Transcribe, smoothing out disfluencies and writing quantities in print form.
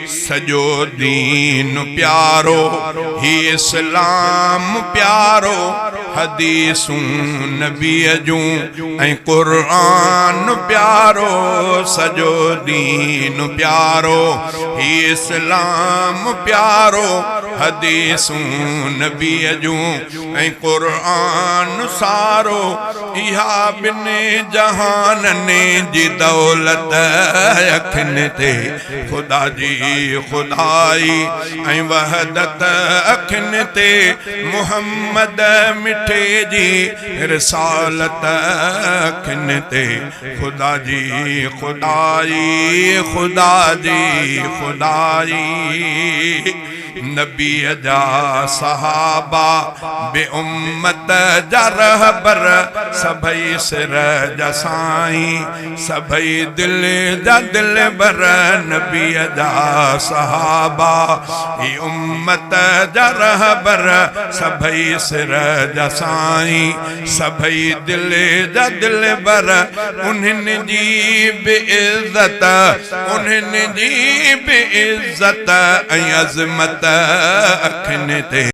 سڄو دين پيارو، هي اسلام پيارو، حديثون نبيء جون ۽ قرآن پيارو، سڄو دين پيارو، هي اسلام پيارو، حديثون نبيء جون ۽ قرآن سارو، اها ٻن جهانن جي دولت اکين تي خدا جي خدائي ۽ وحدت اکين تي محمد مٺي جي رسالت اکين تي خدا جي خدائي خدا جي خدائي. نبيء جا صحابه به امت جا رهبر، سڀئي سر جا سائين، سڀئي دل جا دلبر، نبيء جا صحابه هي امت جا رهبر، سڀئي سر جا سائين، سڀئي دل جا دلبر، انهن جي به عزت، انهن جي به عزت. عزت ۽ عظمت اکين تي.